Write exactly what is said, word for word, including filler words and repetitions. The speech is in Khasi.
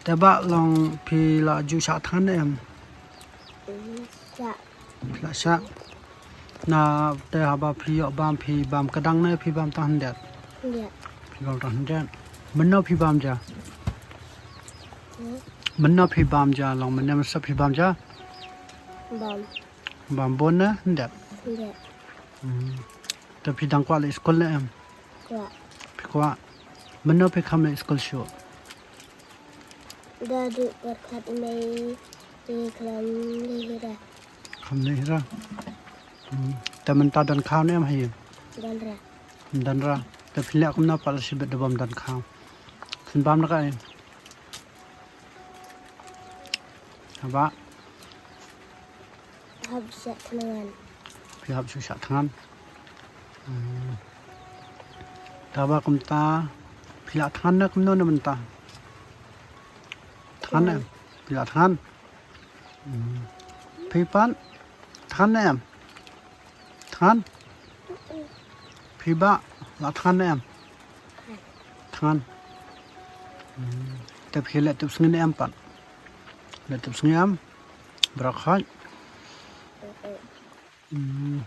Te Bah, long phi la ju shah thngan ne em? Sa. Phi la shah. Na te haba phi ïoh bam, phi bam kdang ne phi bam tang hyndet? Hyndet. Phi bam tang hyndet. Mynno phi bam ja? Hmm. Mynno phi bam ja, long mynne mynstep phi bam ja? Bam. Bam bun ne hyndet? Hyndet. Hmm. Te phi dang kwah leit skul ne em? Kwah. Phi kwah. Mynno phi kham leit skul shuh? Da duk pyrkhat i mei i khlem leh hi ra. Kham leh hi ra. Hmm. Te mynta don khaw ne em ha ïing? Don ra. Don ra. Te phi leh kumno pat lashibit da bym don khaw? Phin bam da kaei? Haba? Hap shah thngan. Phi hap shu shah thngan. Hmm. Te haba kumta phi la thngan ne kumno ne mynta? Thngan ne? Phi la thngan. Hmm. Phi pat thngan ne em? Thngan. Phi Bah la thngan ne em? Thngan. Hmm. Te phi leh tip sngi ne em pat? Leh tip sngi em? Baroh khoit. Hmm.